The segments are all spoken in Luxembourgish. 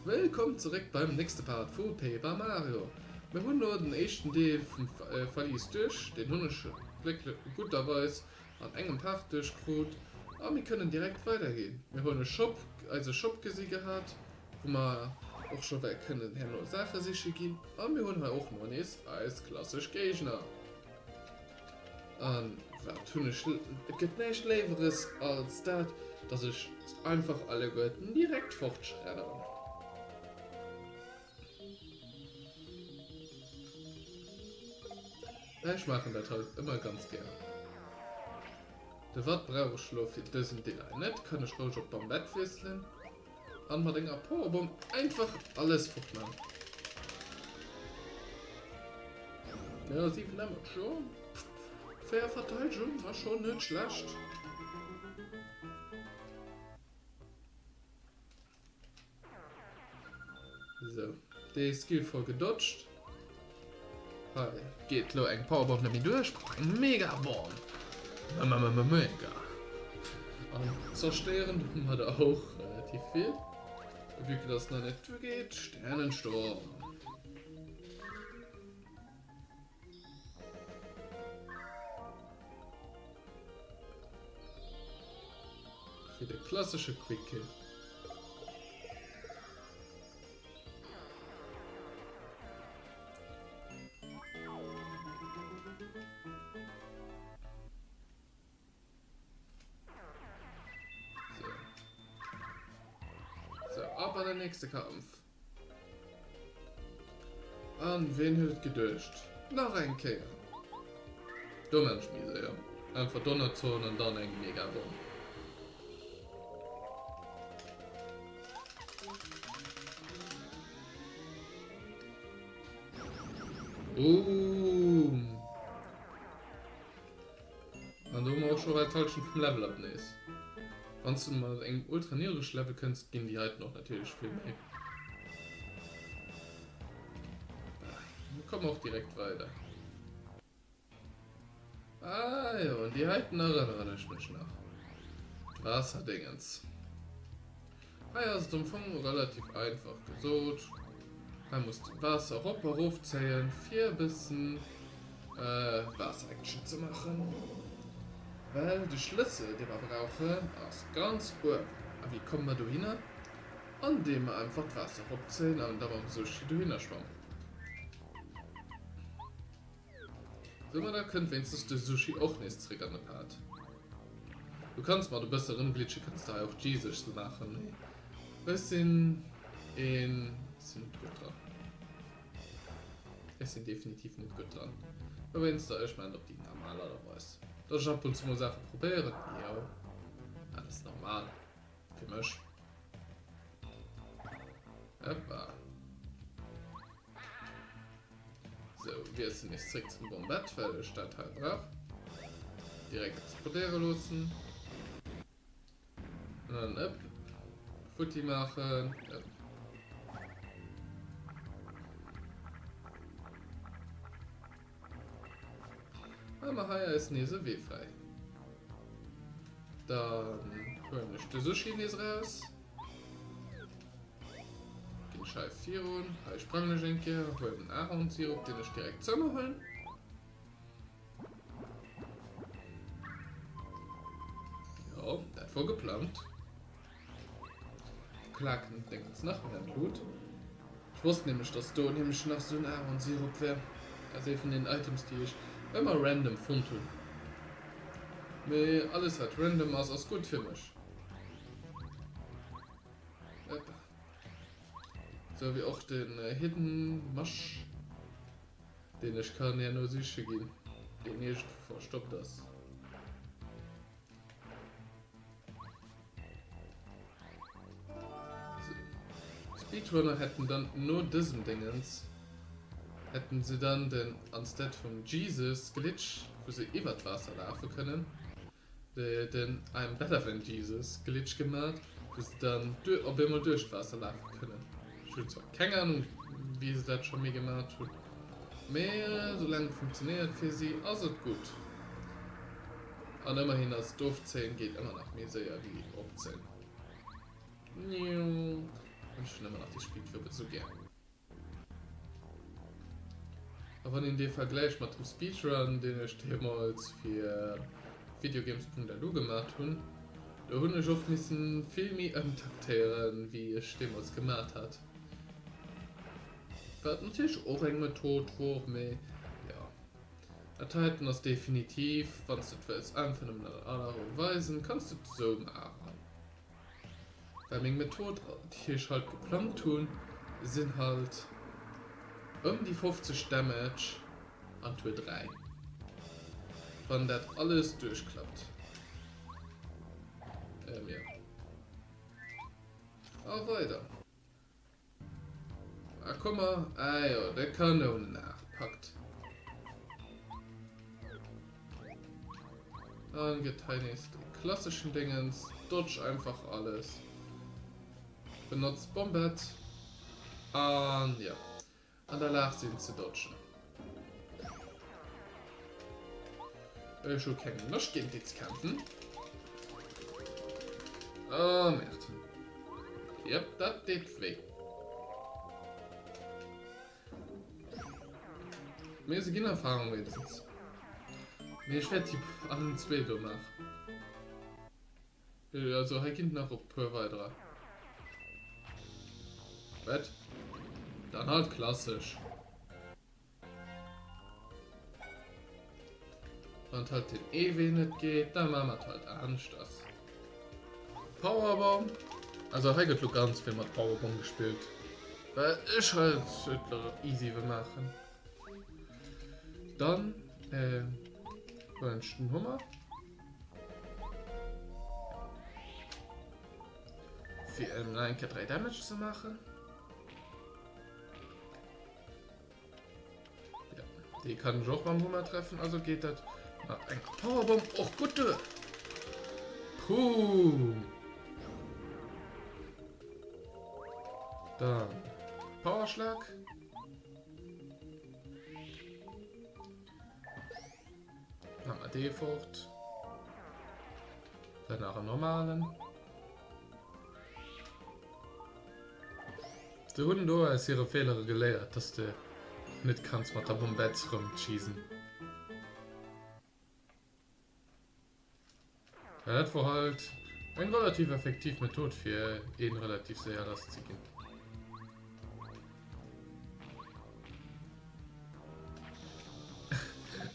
Wëllkomm zeréck beim nächste Part vu Paper Mario. Mir hunn elo den éischten Deel vum Verlies duerch, deen hunn ech gudderweis an engem Part duerchkrut a mir kënnen direkt weiderginn. Mir hunn e Shop, eise Shop gesi gehat, wou mer och scho well kënnen herno Saache siche ginn a mir hunn hei och no nees eis klassesch Géigner. An wat hunn ech, et gëtt näischt Léiweres als dat, dass ech einfach alleguerten direkt fortschredderen. Ech maachen dat halt ëmmer ganz gär. De Watt brauch ech lo fir dësen Deel hei net, kann ech roueg op d'Bambett wiesselen. An mat enger Powerbomb einfach alles fort man. Ja, 7 Damage, jo. Fair Verteidigung war schon net schlecht. So, dee Skill voll gedodged. Hei geet lo eng Powerbomb net méi duerch, brauch eng Megabomb. Mega. An zerstéieren hu mer der och relativ vill. Vue que dass nach net duergeet, Sternensturm. Fir de klassesche Quick Kill. So, ab an den nächste Kampf. An ween huet et geduecht? Nach eng Kéier. Do man ech méi séier. Einfach Donnerzorn an dann eng Megabomb. Boom! An do hu mer och scho bal d'Halschent vum Level Up nees. Wann s du mat engem ultra niddrege Level kënns, ginn déi heiten och natierlech vill méi. Mir kommen och direkt weider. Ah jo, un déi heiten erënneren ech mech nach. D'Waasserdéngens. Hei ass et am Fong relativ einfach gesot. Hei muss de Waasser erop a rof zéien, fir e bëssen Waasser-Action ze maachen. Well de Schlëssel, dee mer brauchen, ass ganz uewen. A wéi komme mer dohinner? Andeem mer einfach d'Waasser eropzéien an da mam Sushi dohinner schwammen. Domadder kënnt wéinstens de Sushi och nees zréck an de Pad. Du kanns mat e bësse rëmglitche kanns de hei och Jesus maachen, mee ech sinn een, ech sinn net gutt dran. Ech sinn definitiv net gutt dran. Dowéinster, ech maachen et op déi normal Art a Weis. Dass ech ab und zu mol Saache probéieren, jo, dat ass normal fir mech. Hoppa. Sou, wiesselen nees zréck zum Bombett, well ech dat hei brauch. Direkt explodéiere loossen. An dann ëpp. Futti maachen. Ëpp. A mer hei eis nees e Wee fräi. Dann huelen ech de Sushi nees raus. Ginn ech hei virun. Hei sprangen ech eng Kéier, huelen den Ahornsirup, deen ech direkt zou mer huelen. Jo, dat wor geplangt. Klaken denkt nach méi an d'Lut. Ech wosst nämlech, dass do nämlech nach sou en Ahornsirup wär. Dat ass ee vun den Items, déi ech ëmmer random fonnt hunn. Mee alles wat random ass, ass gutt fir mech. Sou wéi och den Hidden Mush, deen ech kann herno siche ginn, deen iergendwou verstoppt ass. Speedrunner hätten dann no dësem Dingens hätten se dann den anstead vum Jesus Glitch, wou se iwwer d'Waasser lafe kënnen, den I'm better than Jesus Glitch gemat, wou se dann op eemol duerch d'Waasser lafe kënnen. Ech hunn zwar keng Ahnung wéi se dat scho méi gemat hunn, mee soulaang et funktionéiert fir si ass et gutt. An ëmmerhin ass d'Ofzéien geet ëmmer nach méi séier wéi opzéien. An ech hunn ëmmer nach déi Speedwupp esou gär. A wann een dee vergläicht mat dem Speedrun, deen ech deemools fir Videogames.lu gemat hunn, do hunn ech och missen vill méi ëmtaktéieren, wéi ech deemools gemat hat. Wat natierlech och eng Method wor, mee jo. Dat heiten ass definitiv, wann s de et wëlls einfach nëmmen an anere weisen, kanns de et esou maachen. Well meng Method, déi ech halt geplangt hunn, sinn halt ëm déi 50 Damage an Tour 3. Wann dat alles duerchklappt. Ähm, jo. A weider. Ah, komm mal. Ah jo, de Kanounenag packt. Dann gëtt hei nees de klasseschen Dingens. Dodge einfach alles. Benotzt Bombett. An ja, an der Lag sinn ze dodgen. Ech hu keng Loscht géint déi ze kämpfen. Oh, Merd. Jep, dat deet wéi. Mee se ginn Erfahrung wéinstens. Mee ech wäert déi allen zwee do maachen. Also hei ginn nach e puer weiderer. Wat? Dann halt klassesch. Wann halt den ee Wee net geet, da maache mer et halt aneschters. Powerbomb. Also hei gëtt lo ganz vill mat Powerbomb gespillt. Well ech halt et lo easy wëll maachen. Dann äh, huelen ech den Hummer. Fir em nach eng Kéier 3 Damage ze maachen. Ja, déi kann ech och mam Hummer treffen, also geet dat mat enger Powerbomb och gutt duer. Puh. Dann Powerschlag. Machen wir dee fort. Dann nach en normalen. Se hunn do aus hire Feelere geléiert, dass de net kanns mat der Bombette rëmcheesen. Ja, dat wor halt eng relativ effektiv Method fir een relativ séier lass ze ginn.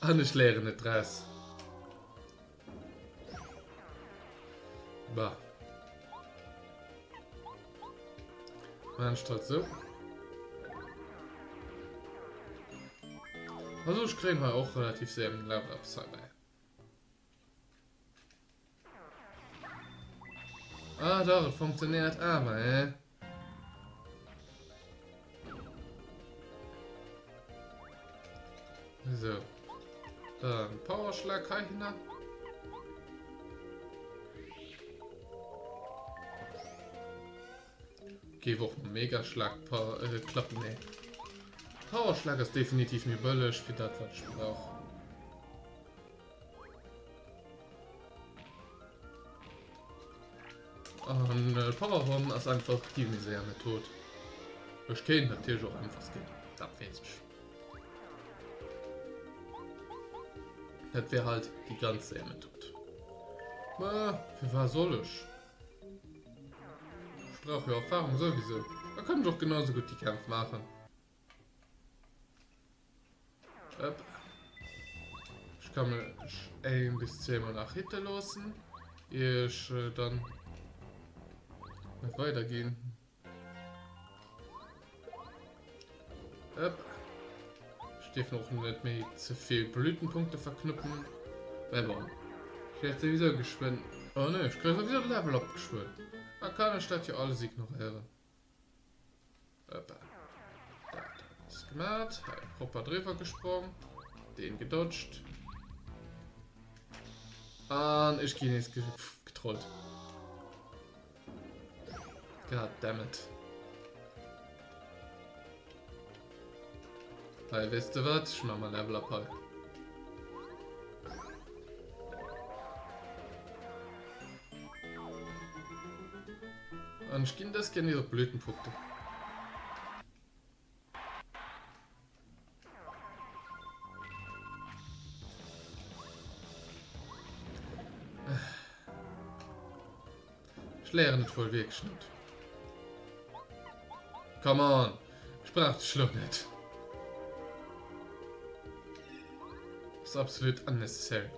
An ech léieren net draus. Bah. Machen ich halt so. Also ich kriege halt auch relativ sehr im Level Up dabei. Ah, doch, es funktioniert aber, äh. So. Dann Powerschlag heihinner. Géif och mam Megaschlag äh, klappen, nee. Powerschlag ass definitiv méi bëlleg fir dat wat ech brauch. An äh, Powerbomb ass einfach déi méi séier Method. Ech kéint natierlech och einfach skippen, dat weess ech. Dat wär halt déi ganz séier Method. Mä fir wat soll ech? Ech brauch jo Erfahrung souwisou. Da kann ech och genauso gutt déi Kämpf maachen. Upp. Ech kann mech een bis zweemol nach hitte loossen, ier ech dann weiderginn. Upp. Ech dierf och net méi ze vill Blütenpunkte verknuppen. Mä bon, ech wäert souwisou geschwënn... Oh ne, ech kréie souwisou Level up geschwënn. Da kann ech dat jo alles ignoréieren. Hoppa. Dat ass gemat. Hei propper driwwer gesprong. Deen gedodged. An ech ginn nees getrollt. God damn it. Hei, weess de wat? Ech mach mal Level up hei. An ech ginn dës Kéier nees op Blütenfrukte. Ech léieren et wuel wierklech net. Come on! Ech brauch dech lo net. Ass absolut unnecessary.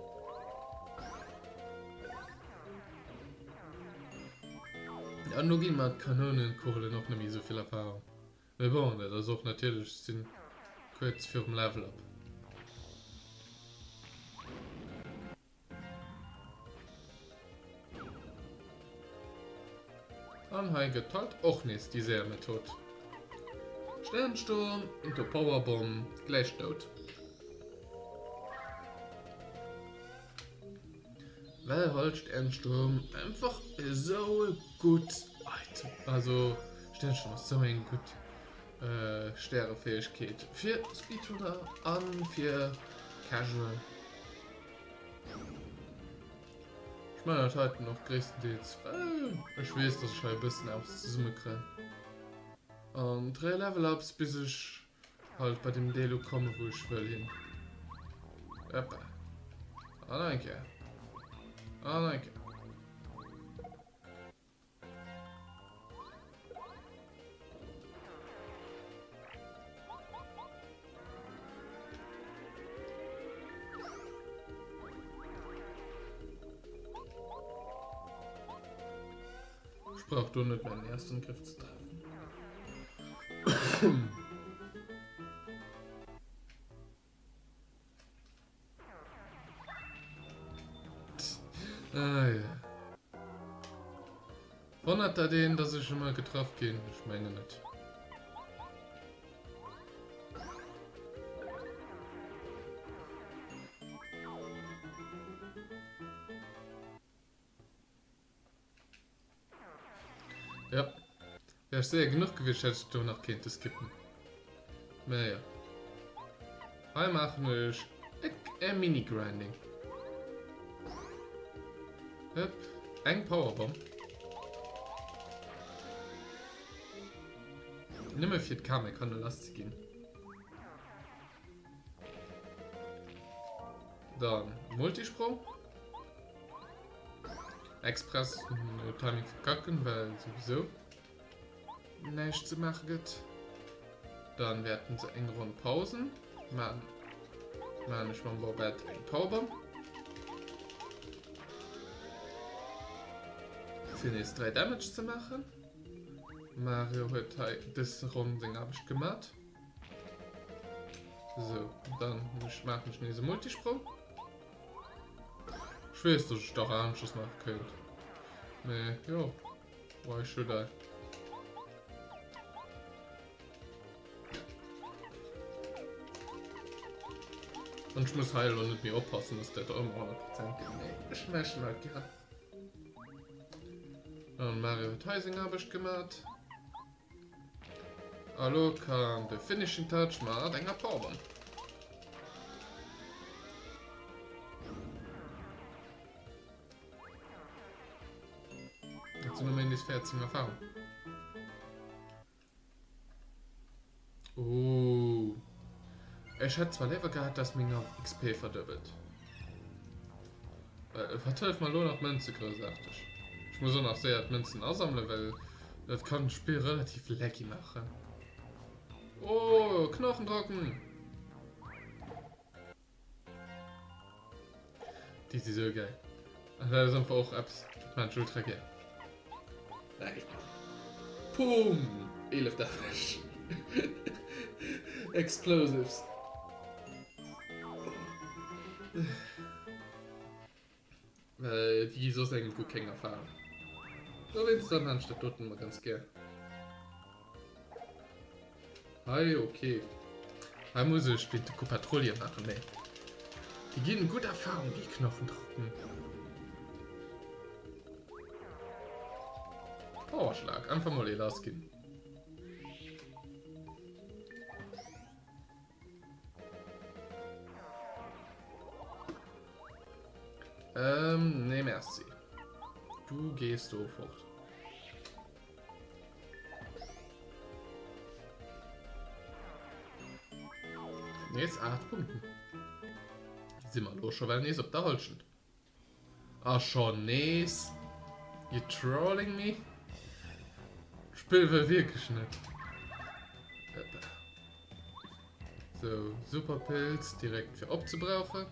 An lo gi mer d'Kanounenkugelen och net méi esou vill Erfahrung. Mee bon, dat ass och natierlech, ech sinn kuerz virum Level up. An hei gëtt halt och nees déi séier Method. Sternsturm into Powerbomb gläich dout. Well halt Sternsturm einfach esou e gutt Item, also Sternsturm ass esou eng gutt Stärefäegkeet fir Speedrunner an fir Casual. Ech man dat heiten och gréisstendeels well ech weess dass ech hei e bëssen eppes zesumme kréien. An 3 Level Ups bis ech halt bei dem Deel ukomme wou ech wëll hin. Hoppa. An eng Kéier. An eng Kéier. Ech brauch do net mäin ersten Griff ze treffen. Ah ja. Wonnert dat een, dass ech ëmmer getraff ginn? Ech mengen net. Ja. Wär ech séier genuch gewiescht, hätt ech do nach kéinte skippen. Mä ja. Hei maachen ech e Mini-Grinding. Hëpp. Eng Powerbomb. Nëmme fir d'Kamekanne lass ze ginn. Dann Multisprung. Express Timing verkacken, well sowieso näischt ze maache gëtt. Dann wäerten se eng Ronn Pausen man. Man ech mam Bobette eng Powerbomb. Fir nees 3 Damage ze maachen. Mario huet hei dës Ronn seng Aarbecht gemat. So, dann maachen ech nees e Multisprong. Ech weess, dass ech dach aneschters maache kéint. Mee jo, why should I? An ech muss hei elo net méi oppassen, dass dat ëmmer 100 Prozent ginn. Nee, ech maachen dat gär. An Mario huet hei seng Aarbecht gemat. A lo kann de Finishing Touch mat enger Powerbomb. Dat sinn ëmmerhin nees 14 Erfahrung. Oh. Ech hätt zwar léiwer gehat, dass meng XP verduebelt. Wat hëlleft mer elo nach Mënze groussaarteg? Ech muss och nach séier d'Mënzen asammelen, well dat kann d'Spill relativ laggy maachen. Oh, Knochendrocken! Déi si sou gäil. An dat ass einfach och eppes, dat maan ech ultra gär. Pum! 11 Damage. Explosives. Well déi gi soss engem guer keng Erfahrung. Dowéinst dann han ech dat doten emmer ganz gär. Hei ok. Hei muss ech wéint de Kupatrouille maachen, mee déi ginn gutt Erfahrung déi Knochendrocken. Powerschlag, einfach mol ee lass ginn. Ähm, nee merci. Du gehst do fort. Nees 8 Punkten. Si mer elo scho well nees op der Halschent. A schonn nees? You trolling me? D'Spill wëll wierklech net. Sou, Superpilz direkt fir opzebrauchen.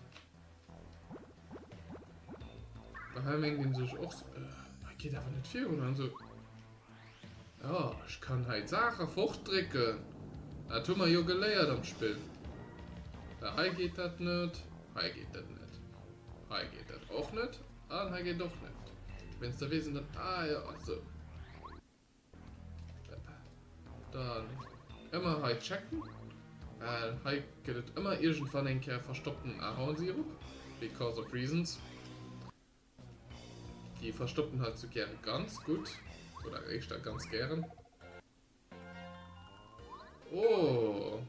Hei mengt een sech och, hei geet awer net virun an esou. Jo, ech kann hei d'Saache fortdrécken. Dat hu mer jo geléiert am Spill. Well hei geet dat net, hei geet dat net, hei geet dat och net an hei geet och net. Wéinst der weess een dann, ah jo, esou. Dann ëmmer hei checken. Well hei gëtt et ëmmer iergendwann eng Kéier verstoppten Ahornsirup. Because of reasons. Déi verstoppen halt sou gäre ganz gutt. Oder éischter ganz gären. Oh.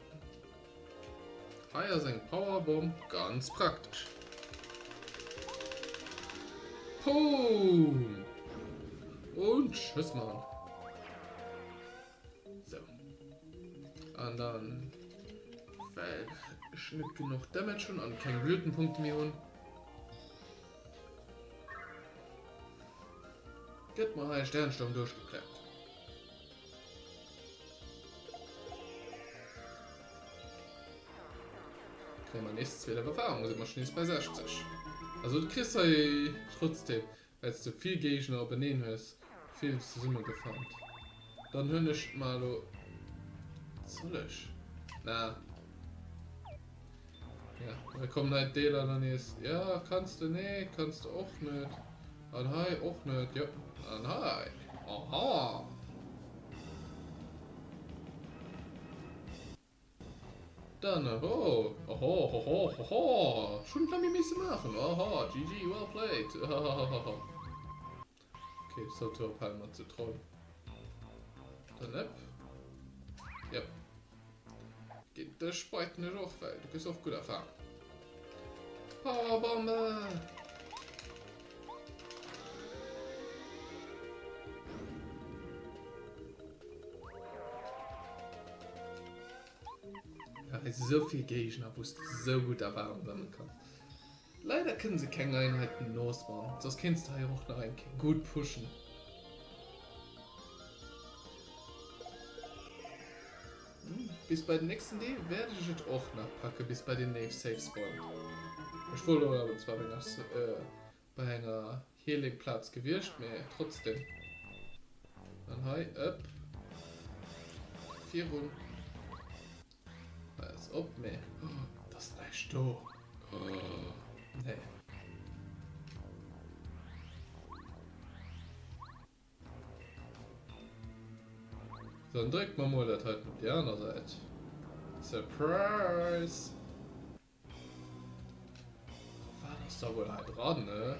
Hei ass eng Powerbomb ganz praktesch. Boom! Und tschüss, Mann. So. An dann, well ech net genuch Damage hunn an keng Blütenpunkte méi hunn, gëtt mer hei Sternsturm duerchgeklappt. Kréie mer nees 12 Erfahrung, si mer schon nees bei 60. Also du kriss hei trotzdem, well s de vill Géigner openeen hues, vill zesummegefarmt. Dann hunn ech mer elo, soll ech? Na. Ja, da kommen hei d'Deeler dann nees. Ja, kanns de, nee, kanns de och net. An hei och net, jo. An hei, aha! Dann, oho, oho, hoho, hoho, ech hunn et nëmme misse maachen, aha, GG, well played, hahahaha. Ok, ech sollt jo ophale mat ze trollen. Dann ëpp. Jep. Géint dech beiten ech och, well du kriss och gutt Erfahrung. Powerbombe! Ja, hei si sou vill Géigner, wou s de sou gutt Erfahrung sammeln kanns. Leider kënnen se keng Einheiten nospawnen, soss kéints de hei och nach eng Kéier gutt pushen. Bis bei den nächsten Deel wäert ech et och nach packe bis bei den Nave Safe Spawn. Ech wor elo awer zwar bei enger bei enger Healing Plaz gewiescht, mee trotzdem. An hei ëpp virun. Hei ass op, mee et ass näischt do. Nee. Dann dréckt mer mol dat heiten op déi aner Säit. Surprise! Wat ass da wuel hei dran, ne?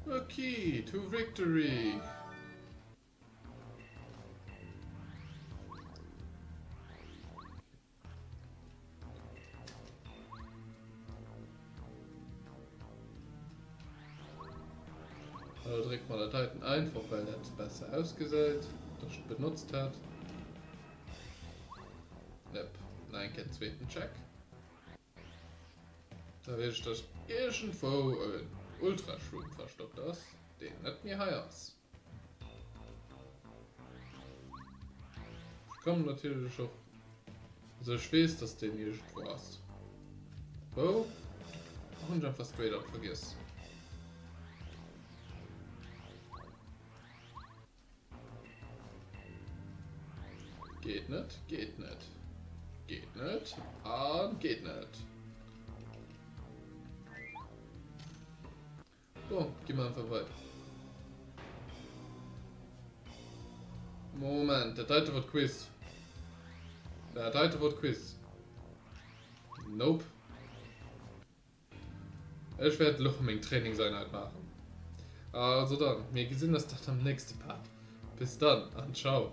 A key to victory! Also dréckt mer dat heiten einfach, well dat besser ausgesäit, dass ech et benotzt hat. Yep, nach eng Kéier zweeten Check. Da weess ech, dass iergendwou en Ultrashroom verstoppt ass, deen net méi hei ass. Ech kommen natierlech och, also ech weess, dass deen iergendwou ass. Wou? Hunn ech einfach straight up vergiess. Geet net, geet net. Geet net an geet net. Bon, gi mer einfach weider. Moment, dat heite wor d'Quiz. Dat heite wor d'Quiz. Nope. Ech wäert elo meng Trainingseinheit maachen. Also dann, mir gesinn eis dann am nächste Part. Bis dann an ciao.